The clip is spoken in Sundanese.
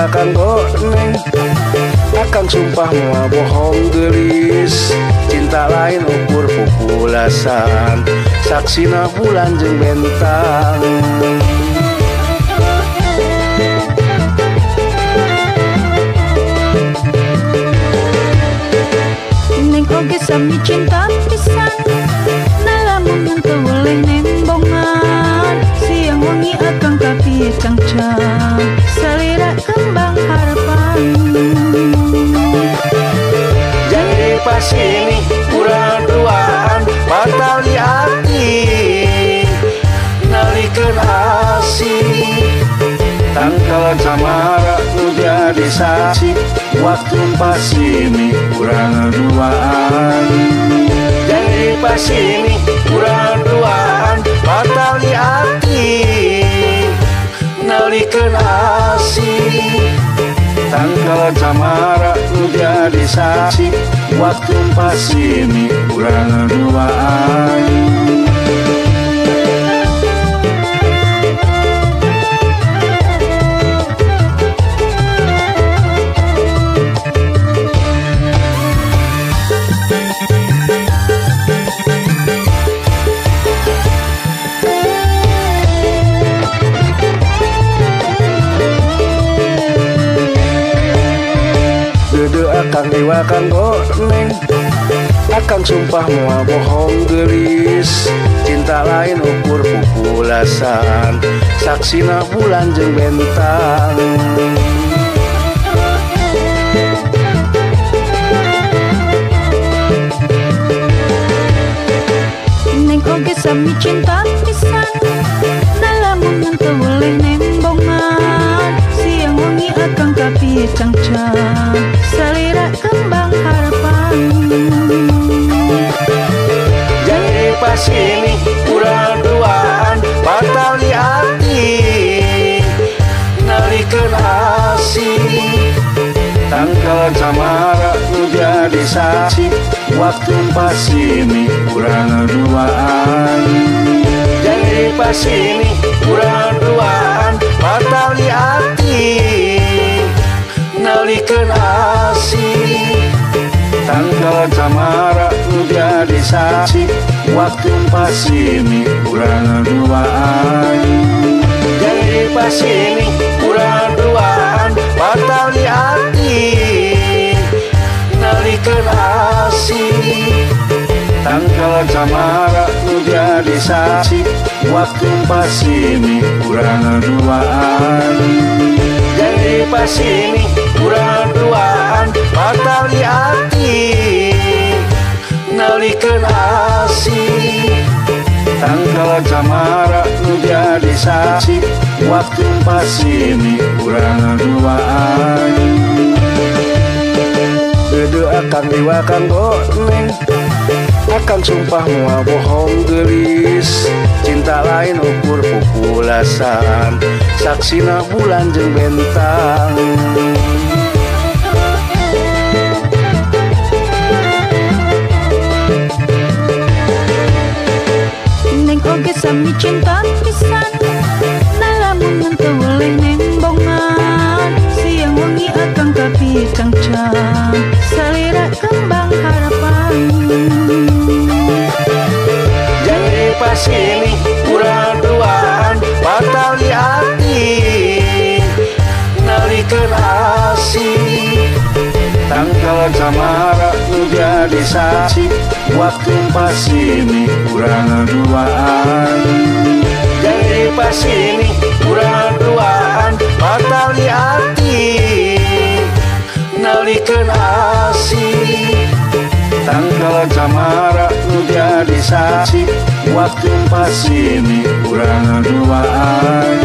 dewa kanggo neng. Akang sumpah moal bohong geulis, cinta lain ukur pupulasan, saksina bulan jeung bentang. Neng oge sami cinta pisan, nalamun teu boleh nembongan. Siang wengi akang kapicancang, salira kembang harapan. Janji pasini urang duaan, batal di hati nalikeun asih. Tangkal camara nu jadi saksi, waktu pasini urang duaan. Janji pasini urang duaan, batal di hati nalikeun asih. Tangkal camara nu jadi saksi, waktu pasini urang duaan. Akang dewa kanggo neng, akang sumpah moal bohong geulis, cinta lain ukur pupulasan, saksina bulan jeung bentang. Neng oge sami cinta pisan, nalamun teu boleh nembongan. Siang wengi akang kapicancang, salira kembang harapan. Janji pasini urang duaan, batal di hati nalikeun asih. Tangkal camara nu jadi saksi, waktu pasini urang duaan. Janji pasini urang duaan, batal di hati nalikeun asih. Tangkal camara nu jadi saksi, waktu pasini urang duaan. Janji pasini urang duaan, batal di hati nalikeun asih. Tangkal camara nu jadi saksi, waktu pasini urang duaan. Janji pasini urang duaan, batal di hati nalikeun asih. Tangkal camara nu jadi saksi, waktu pasini urang duaan. Deudeuh akang dewa kanggo neng, akang sumpah moal bohong geulis, cinta lain ukur pupulasan, saksina bulan jeung bentang. Neng oge sami cinta pisan, nalamun teu boleh nembongan. Siang wengi akang kapicancang, salira kembang harapan. Janji pasini urang duaan, batal di hati nalikeun asih. Tangkal camara nu jadi saksi, waktu pasini urang duaan. Janji pasini urang duaan, batal di hati nalikeun asih. Tangkal camara nu jadi saksi, waktu pasini urang duaan.